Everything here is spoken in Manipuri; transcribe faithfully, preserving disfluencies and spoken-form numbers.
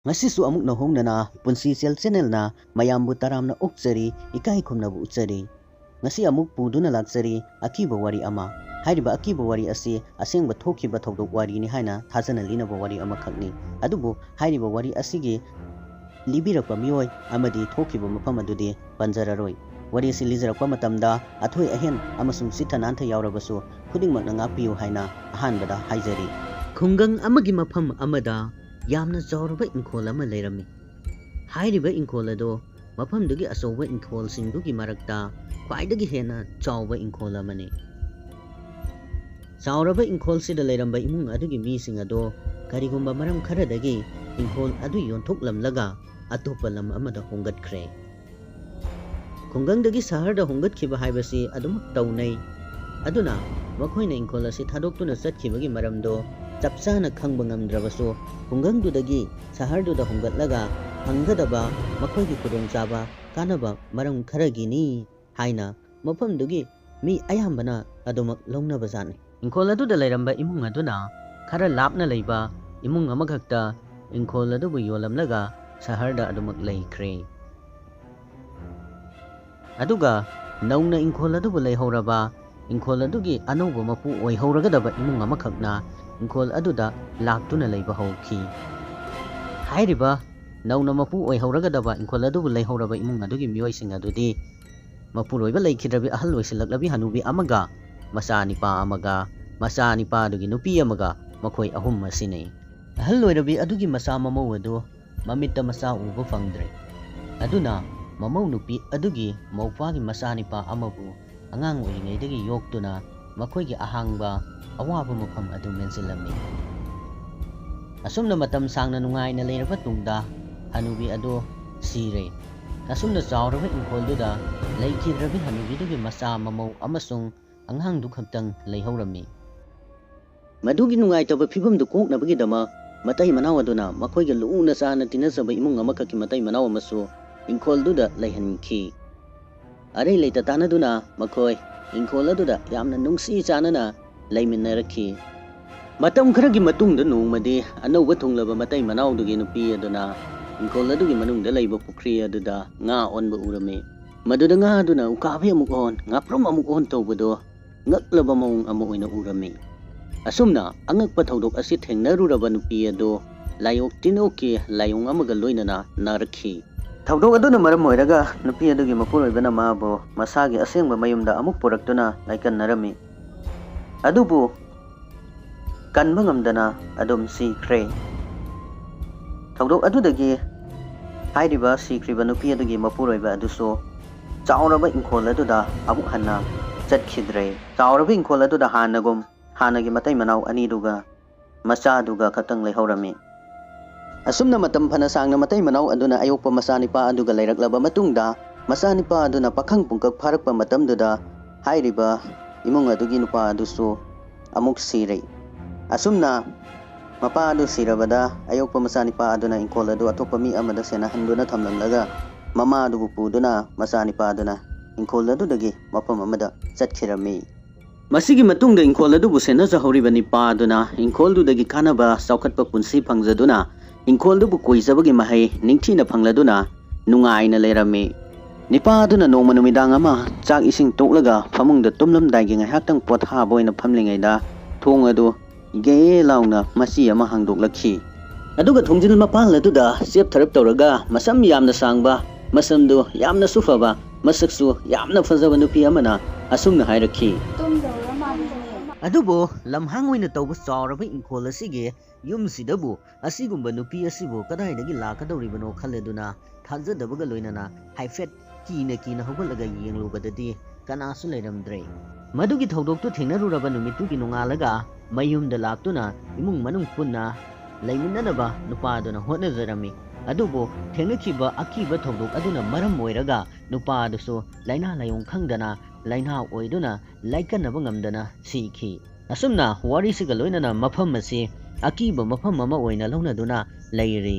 ꯉꯁꯤꯁꯨ ꯑꯃꯨꯛ ꯅꯧꯍꯧꯅꯅ ꯄꯨꯟꯁꯤ ꯆꯦꯜ ꯆꯦꯅꯦꯜꯅ ꯃꯌꯥꯝꯕꯨ ꯇꯔꯥꯝꯅ ꯑꯣꯛꯆꯔꯤ, ꯏꯀꯥꯏ ꯈꯨꯝꯅꯕ ꯎꯠꯆꯔꯤ꯫ ꯉꯁꯤ ꯑꯃꯨꯛ ꯄꯨꯗꯨꯅ ꯂꯥꯛꯆꯔꯤ ꯑꯀꯤꯕ ꯋꯥꯔꯤ ꯑꯃ꯫ ꯍꯥꯏꯔꯤꯕ ꯑꯀꯤꯕ ꯋꯥꯔꯤ ꯑꯁꯤ ꯑꯁꯦꯡꯕ ꯊꯣꯛꯈꯤꯕ ꯊꯧꯗꯣꯛ ꯋꯥꯔꯤꯅꯤ ꯍꯥꯏꯅ ꯊꯥꯖꯅ ꯂꯤꯅꯕ ꯋꯥꯔꯤ ꯑꯃꯈꯛꯅꯤ꯫ ꯑꯗꯨꯕꯨ ꯍꯥꯏꯔꯤꯕ ꯋꯥꯔꯤ ꯑꯁꯤꯒꯤ ꯂꯤꯕꯤꯔꯛꯄ ꯃꯤꯑꯣꯏ ꯑꯃꯗꯤ ꯊꯣꯛꯈꯤꯕ ꯃꯐꯝ ꯑꯗꯨꯗꯤ ꯄꯟꯖꯔꯔꯣꯏ꯫ ꯋꯥꯔꯤ ꯑꯁꯤ ꯂꯤꯖꯔꯛꯄ ꯃꯇꯝꯗ ꯑꯊꯣꯏ ꯑꯍꯦꯟ ꯑꯃꯁꯨꯡ ꯆꯤꯠꯊ ꯅꯥꯟꯊ ꯌꯥꯎꯔꯕꯁꯨ ꯈꯨꯗꯤꯡꯃꯛꯅ ꯉꯥꯛꯄꯤꯌꯨ ꯍꯥꯏꯅ ꯑꯍꯥꯟꯕꯗ ꯍꯥꯏꯖꯔꯤ꯫ ꯈꯨꯡꯒꯪ ꯑꯃꯒꯤ ꯃꯐꯝ ꯑꯃꯗ ꯌꯥꯝꯅ ꯆꯥꯎꯔꯕ ꯏꯪꯈꯣꯜ ꯑꯃ ꯂꯩꯔꯝꯃꯤ꯫ ꯍꯥꯏꯔꯤꯕ ꯏꯪꯈꯣꯜ ꯑꯗꯨ ꯃꯐꯝꯗꯨꯒꯤ ꯑꯆꯧꯕ ꯏꯪꯈꯣꯜꯁꯤꯡꯗꯨꯒꯤ ꯃꯔꯛꯇ ꯈ꯭ꯋꯥꯏꯗꯒꯤ ꯍꯦꯟꯅ ꯆꯥꯎꯕ ꯏꯪꯈꯣꯜ ꯑꯃꯅꯤ꯫ ꯆꯥꯎꯔꯕ ꯏꯪꯈꯣꯜꯁꯤꯗ ꯂꯩꯔꯝꯕ ꯏꯃꯨꯡ ꯑꯗꯨꯒꯤ ꯃꯤꯁꯤꯡ ꯑꯗꯨ ꯀꯔꯤꯒꯨꯝꯕ ꯃꯔꯝ ꯈꯔꯗꯒꯤ ꯏꯪꯈꯣꯜ ꯑꯗꯨ ꯌꯣꯟꯊꯣꯛꯂꯝꯂꯒ ꯑꯇꯣꯞꯄ ꯂꯝ ꯑꯃꯗ ꯍꯣꯡꯒꯠꯈ꯭ꯔꯦ꯫ ꯈꯨꯡꯒꯪꯗꯒꯤ ꯁꯍꯔꯗ ꯍꯣꯡꯒꯠꯈꯤꯕ ꯍꯥꯏꯕꯁꯤ ꯑꯗꯨꯃꯛ ꯇꯧꯅꯩ꯫ ꯑꯗꯨꯅ ꯃꯈꯣꯏꯅ ꯏꯪꯈꯣꯜ ꯑꯁꯤ ꯊꯥꯗꯣꯛꯇꯨꯅ ꯆꯠꯈꯤꯕꯒꯤ ꯃꯔꯝꯗꯣ ꯆꯞ ꯆꯥꯅ ꯈꯪꯕ ꯉꯝꯗ꯭ꯔꯕꯁꯨ, ꯈꯨꯡꯒꯪꯗꯨꯗꯒꯤ ꯁꯍꯔꯗꯨꯗ ꯍꯣꯡꯒꯠꯂꯒ ꯐꯪꯒꯗꯕ ꯃꯈꯣꯏꯒꯤ ꯈꯨꯗꯣꯡꯆꯥꯕ ꯀꯥꯟꯅꯕ ꯃꯔꯝ ꯈꯔꯒꯤꯅꯤ ꯍꯥꯏꯅ ꯃꯐꯝꯗꯨꯒꯤ ꯃꯤ ꯑꯌꯥꯝꯕꯅ ꯑꯗꯨꯃꯛ ꯂꯧꯅꯕꯖꯥꯠꯅꯤ꯫ ꯏꯪꯈꯣꯜ ꯑꯗꯨꯗ ꯂꯩꯔꯝꯕ ꯏꯃꯨꯡ ꯑꯗꯨꯅ ꯈꯔ ꯂꯥꯞꯅ ꯂꯩꯕ ꯏꯃꯨꯡ ꯑꯃꯈꯛꯇ ꯏꯪꯈꯣꯜ ꯑꯗꯨꯕꯨ ꯌꯣꯜꯂꯝꯂꯒ ꯁꯍꯔꯗ ꯑꯗꯨꯃꯛ ꯂꯩꯈ꯭ꯔꯦ꯫ ꯑꯗꯨꯒ ꯅꯧꯅ ꯏꯪꯈꯣꯜ ꯑꯗꯨꯕꯨ ꯂꯩꯍꯧꯔꯕ, ꯏꯪꯈꯣꯜ ꯑꯗꯨꯒꯤ ꯑꯅꯧꯕ ꯃꯄꯨ ꯑꯣꯏꯍꯧꯔꯒꯗꯕ ꯏꯃꯨꯡ ꯑꯃꯈꯛꯅ ꯏꯪꯈꯣꯜ ꯑꯗꯨꯗ ꯂꯥꯛꯇꯨꯅ ꯂꯩꯕ ꯍꯧꯈꯤ꯫ ꯍꯥꯏꯔꯤꯕ ꯅꯧꯅ ꯃꯄꯨ ꯑꯣꯏꯍꯧꯔꯒꯗꯕ ꯏꯪꯈꯣꯜ ꯑꯗꯨꯕꯨ ꯂꯩꯍꯧꯔꯕ ꯏꯃꯨꯡ ꯑꯗꯨꯒꯤ ꯃꯤꯑꯣꯏꯁꯤꯡ ꯑꯗꯨꯗꯤ ꯃꯄꯨꯔꯣꯏꯕ ꯂꯩꯈꯤꯗ꯭ꯔꯕꯤ ꯑꯍꯜ ꯑꯣꯏꯁꯤꯜꯂꯛꯂꯕꯤ ꯍꯅꯨꯕꯤ ꯑꯃꯒ ꯃꯆꯥ ꯅꯤꯄꯥ ꯑꯃꯒ, ꯃꯆꯥ ꯅꯤꯄꯥꯗꯨꯒꯤ ꯅꯨꯄꯤ ꯑꯃꯒ, ꯃꯈꯣꯏ ꯑꯍꯨꯝ ꯑꯁꯤꯅꯤ꯫ ꯑꯍꯜ ꯑꯣꯏꯔꯕꯤ ꯑꯗꯨꯒꯤ ꯃꯆꯥ ꯃꯃꯧ ꯑꯗꯨ ꯃꯃꯤꯠꯇ ꯃꯆꯥ ꯎꯕ ꯐꯪꯗ꯭ꯔꯦ꯫ ꯑꯗꯨꯅ ꯃꯃꯧ ꯅꯨꯄꯤ ꯑꯗꯨꯒꯤ ꯃꯧꯄ꯭ꯋꯥꯒꯤ ꯃꯆꯥꯅꯤꯄꯥ ꯑꯃꯕꯨ ꯑꯉꯥꯡ ꯑꯣꯏꯔꯤꯉꯩꯗꯒꯤ ꯌꯣꯛꯇꯨꯅ ꯃꯈꯣꯏꯒꯤ ꯑꯍꯥꯡꯕ ꯑꯋꯥꯕ ꯃꯐꯝ ꯑꯗꯨ ꯃꯦꯟꯁꯤꯜꯂꯝꯃꯤ꯫ ꯑꯁꯨꯝꯅ ꯃꯇꯝ ꯁꯥꯡꯅ ꯅꯨꯡꯉꯥꯏꯅ ꯂꯩꯔꯕ ꯇꯨꯡꯗ ꯍꯅꯨꯕꯤ ꯑꯗꯨ ꯁꯤꯔꯦ꯫ ꯑꯁꯨꯝꯅ ꯆꯥꯎꯔꯕ ꯏꯪꯈꯣꯜꯗꯨꯗ ꯂꯩꯈꯤꯗ꯭ꯔꯕꯤ ꯍꯅꯨꯕꯤꯗꯨꯒꯤ ꯃꯆꯥ ꯃꯃꯧ ꯑꯃꯁꯨꯡ ꯑꯉꯥꯡꯗꯨ ꯈꯛꯇꯪ ꯂꯩꯍꯧꯔꯝꯃꯤ꯫ ꯃꯗꯨꯒꯤ ꯅꯨꯡꯉꯥꯏꯇꯕ ꯐꯤꯕꯝꯗꯨ ꯀꯣꯛꯅꯕꯒꯤꯗꯃꯛ ꯃꯇꯩ ꯃꯅꯥꯎ ꯑꯗꯨꯅ ꯃꯈꯣꯏꯒ ꯂꯨꯅ ꯆꯥꯟꯅ ꯇꯤꯟꯅꯖꯕ ꯏꯃꯨꯡ ꯑꯃꯈꯛꯀꯤ ꯃꯇꯩ ꯃꯅꯥꯎ ꯑꯃꯁꯨ ꯏꯪꯈꯣꯜꯗꯨꯗ ꯂꯩꯍꯟꯈꯤ꯫ ꯑꯔꯩ ꯂꯩꯇ ꯇꯥꯟꯅꯗꯨꯅ ꯃꯈꯣꯏ ꯏꯪꯈꯣꯜ ꯑꯗꯨꯗ ꯌꯥꯝꯅ ꯅꯨꯡꯁꯤ ꯆꯥꯟꯅꯅ ꯂꯩꯃꯤꯟꯅꯔꯛꯈꯤ꯫ ꯃꯇꯝ ꯈꯔꯒꯤ ꯃꯇꯨꯡꯗ ꯅꯣꯡꯃꯗꯤ ꯑꯅꯧꯕ ꯊꯨꯡꯂꯕ ꯃꯇꯩ ꯃꯅꯥꯎꯗꯨꯒꯤ ꯅꯨꯄꯤ ꯑꯗꯨꯅ ꯏꯪꯈꯣꯜ ꯑꯗꯨꯒꯤ ꯃꯅꯨꯡꯗ ꯂꯩꯕ ꯄꯨꯈ꯭ꯔꯤ ꯑꯗꯨꯗ ꯉꯥ ꯑꯣꯟꯕ ꯎꯔꯝꯃꯤ꯫ ꯃꯗꯨꯗ ꯉꯥ ꯑꯗꯨꯅ ꯎꯀꯥꯕꯤ ꯑꯃꯨꯛ ꯑꯣꯟ, ꯉꯥꯄ꯭ꯔꯨꯝ ꯑꯃꯨꯛ ꯑꯣꯟ ꯇꯧꯕꯗꯨ ꯉꯛꯂꯕ ꯃꯑꯣꯡ ꯑꯃ ꯑꯣꯏꯅ ꯎꯔꯝꯃꯤ꯫ ꯑꯁꯨꯝꯅ ꯑꯉꯛꯄ ꯊꯧꯗꯣꯛ ꯑꯁꯤ ꯊꯦꯡꯅꯔꯨꯔꯕ ꯅꯨꯄꯤ ꯑꯗꯨ ꯂꯥꯏꯑꯣꯛ ꯇꯤꯟꯑꯣꯛꯀꯤ ꯂꯥꯏꯑꯣꯡ ꯑꯃꯒ ꯂꯣꯏꯅꯅ ꯅꯥꯔꯛꯈꯤ꯫ ꯊꯧꯗꯣꯛ ꯑꯗꯨꯅ ꯃꯔꯝ ꯑꯣꯏꯔꯒ ꯅꯨꯄꯤ ꯑꯗꯨꯒꯤ ꯃꯄꯨꯔꯣꯏꯕꯅ ꯃꯥꯕꯨ ꯃꯁꯥꯒꯤ ꯑꯁꯦꯡꯕ ꯃꯌꯨꯝꯗ ꯑꯃꯨꯛ ꯄꯨꯔꯛꯇꯨꯅ ꯂꯥꯏꯀꯠꯅꯔꯝꯃꯤ꯫ ꯑꯗꯨꯕꯨ ꯀꯟꯕ ꯉꯝꯗꯅ ꯑꯗꯨꯝ ꯁꯤꯈ꯭ꯔꯦ꯫ ꯊꯧꯗꯣꯛ ꯑꯗꯨꯗꯒꯤ ꯍꯥꯏꯔꯤꯕ ꯁꯤꯈ꯭ꯔꯤꯕ ꯅꯨꯄꯤ ꯑꯗꯨꯒꯤ ꯃꯄꯨꯔꯣꯏꯕ ꯑꯗꯨꯁꯨ ꯆꯥꯎꯔꯕ ꯏꯪꯈꯣꯜ ꯑꯗꯨꯗ ꯑꯃꯨꯛ ꯍꯟꯅ ꯆꯠꯈꯤꯗ꯭ꯔꯦ꯫ ꯆꯥꯎꯔꯕ ꯏꯪꯈꯣꯜ ꯑꯗꯨꯗ ꯍꯥꯟꯅꯒꯨꯝ ꯍꯥꯟꯅꯒꯤ ꯃꯇꯩ ꯃꯅꯥꯎ ꯑꯅꯤꯗꯨꯒ ꯃꯆꯥꯗꯨꯒ ꯈꯛꯇꯪ ꯂꯩꯍꯧꯔꯝꯃꯤ꯫ ꯑꯁꯨꯝꯅ ꯃꯇꯝ ꯐꯅ ꯁꯥꯡꯅ ꯃꯇꯩ ꯃꯅꯥꯎ ꯑꯗꯨꯅ ꯑꯌꯣꯛꯄ ꯃꯆꯥꯅꯤꯄꯥ ꯑꯗꯨꯒ ꯂꯩꯔꯛꯂꯕ ꯃꯇꯨꯡꯗ, ꯃꯆꯥꯅꯤꯄꯥ ꯑꯗꯨꯅ ꯄꯥꯈꯪ ꯄꯨꯡꯀꯛ ꯐꯥꯔꯛꯄ ꯃꯇꯝꯗꯨꯗ ꯍꯥꯏꯔꯤꯕ ꯏꯃꯨꯡ ꯑꯗꯨꯒꯤ ꯅꯨꯄꯥ ꯑꯗꯨꯁꯨ ꯑꯃꯨꯛ ꯁꯤꯔꯦ꯫ ꯑꯁꯨꯝꯅ ꯃꯄꯥ ꯑꯗꯨ ꯁꯤꯔꯕꯗ ꯑꯌꯣꯛꯄ ꯃꯆꯥꯅꯤꯄꯥ ꯑꯗꯨꯅ ꯏꯪꯈꯣꯜ ꯑꯗꯨ ꯑꯇꯣꯞꯄ ꯃꯤ ꯑꯃꯗ ꯁꯦꯟꯅꯍꯟꯗꯨꯅ ꯊꯝꯂꯝꯂꯒ ꯃꯃꯥ ꯑꯗꯨꯕꯨ ꯄꯨꯗꯨꯅ ꯃꯆꯥꯅꯤꯄꯥ ꯑꯗꯨꯅ ꯏꯪꯈꯣꯜ ꯑꯗꯨꯗꯒꯤ ꯃꯐꯝ ꯑꯃꯗ ꯆꯠꯈꯤꯔꯝꯃꯤ꯫ ꯃꯁꯤꯒꯤ ꯃꯇꯨꯡꯗ ꯏꯪꯈꯣꯜ ꯑꯗꯨꯕꯨ ꯁꯦꯟꯅꯖꯍꯧꯔꯤꯕ ꯅꯤꯄꯥ ꯑꯗꯨꯅ ꯏꯪꯈꯣꯜꯗꯨꯗꯒꯤ ꯀꯥꯟꯅꯕ ꯆꯥꯎꯈꯠꯄ ꯄꯨꯟꯁꯤ ꯐꯪꯖꯗꯨꯅ ꯏꯪꯈꯣꯜꯗꯨꯕꯨ ꯀꯣꯏꯖꯕꯒꯤ ꯃꯍꯩ ꯅꯤꯡꯊꯤꯅ ꯐꯪꯂꯗꯨꯅ ꯅꯨꯡꯉꯥꯏꯅ ꯂꯩꯔꯝꯃꯤ꯫ ꯅꯤꯄꯥ ꯑꯗꯨꯅ ꯅꯣꯡꯃ ꯅꯨꯃꯤꯗꯥꯡ ꯑꯃ ꯆꯥꯛ ꯏꯁꯤꯡ ꯇꯣꯛꯂꯒ ꯐꯃꯨꯡꯗ ꯇꯨꯝꯂꯝꯗꯥꯏꯒꯤ ꯉꯥꯏꯍꯥꯛꯇꯪ ꯄꯣꯊꯥꯕ ꯑꯣꯏꯅ ꯐꯝꯂꯤꯉꯩꯗ ꯊꯣꯡ ꯑꯗꯨ ꯒꯦ ꯂꯥꯎꯅ ꯃꯆꯤ ꯑꯃ ꯍꯥꯡꯗꯣꯛꯂꯛꯈꯤ꯫ ꯑꯗꯨꯒ ꯊꯣꯡꯖꯤꯜ ꯃꯄꯥꯟ ꯑꯗꯨꯗ ꯆꯦꯞꯊꯔꯞ ꯇꯧꯔꯒ ꯃꯁꯝ ꯌꯥꯝꯅ ꯁꯥꯡꯕ, ꯃꯁꯝꯗꯨ ꯌꯥꯝꯅꯁꯨ ꯐꯕ, ꯃꯁꯛꯁꯨ ꯌꯥꯝꯅ ꯐꯖꯕ ꯅꯨꯄꯤ ꯑꯃꯅ ꯑꯁꯨꯝꯅ ꯍꯥꯏꯔꯛꯈꯤ꯫ ꯇꯨꯝꯗꯧꯔ ꯃꯥꯜꯂꯤꯅꯦ꯫ ꯑꯗꯨꯕꯨ ꯂꯝꯍꯥꯡ ꯑꯣꯏꯅ ꯇꯧꯕ ꯆꯥꯎꯔꯕ ꯏꯪꯈꯣꯜ ꯑꯁꯤꯒꯤ ꯌꯨꯝꯁꯤꯗꯕꯨ ꯑꯁꯤꯒꯨꯝꯕ ꯅꯨꯄꯤ ꯑꯁꯤꯕꯨ ꯀꯗꯥꯏꯗꯒꯤ ꯂꯥꯛꯀꯗꯧꯔꯤꯕꯅꯣ ꯈꯜꯂꯗꯨꯅ ꯊꯥꯖꯗꯕꯒ ꯂꯣꯏꯅꯅ ꯍꯥꯏꯐꯦꯠ ꯀꯤꯅ ꯀꯤꯅ ꯍꯧꯒꯠꯂꯒ ꯌꯦꯡꯂꯨꯕꯗꯗꯤ ꯀꯅꯥꯁꯨ ꯂꯩꯔꯝꯗ꯭ꯔꯦ꯫ ꯃꯗꯨꯒꯤ ꯊꯧꯗꯣꯛꯇꯨ ꯊꯦꯡꯅꯔꯨꯔꯕ ꯅꯨꯃꯤꯠꯇꯨꯒꯤ ꯅꯣꯡꯉꯥꯜꯂꯒ ꯃꯌꯨꯝꯗ ꯂꯥꯛꯇꯨꯅ ꯏꯃꯨꯡ ꯃꯅꯨꯡ ꯄꯨꯟꯅ ꯂꯩꯃꯤꯟꯅꯅꯕ ꯅꯨꯄꯥꯗꯨꯅ ꯍꯣꯠꯅꯖꯔꯝꯃꯤ꯫ ꯑꯗꯨꯕꯨ ꯊꯦꯡꯅꯈꯤꯕ ꯑꯀꯤꯕ ꯊꯧꯗꯣꯛ ꯑꯗꯨꯅ ꯃꯔꯝ ꯑꯣꯏꯔꯒ ꯅꯨꯄꯥ ꯑꯗꯨꯁꯨ ꯂꯥꯏꯅꯥ ꯂꯥꯏꯑꯣꯡ ꯈꯪꯗꯅ ꯂꯥꯏꯅꯥ ꯑꯣꯏꯗꯨꯅ ꯂꯥꯏꯀꯠꯅꯕ ꯉꯝꯗꯅ ꯁꯤꯈꯤ꯫ ꯑꯁꯨꯝꯅ ꯋꯥꯔꯤꯁꯤꯒ ꯂꯣꯏꯅꯅ ꯃꯐꯝ ꯑꯁꯤ ꯑꯀꯤꯕ ꯃꯐꯝ ꯑꯃ ꯑꯣꯏꯅ ꯂꯧꯅꯗꯨꯅ ꯂꯩꯔꯤ꯫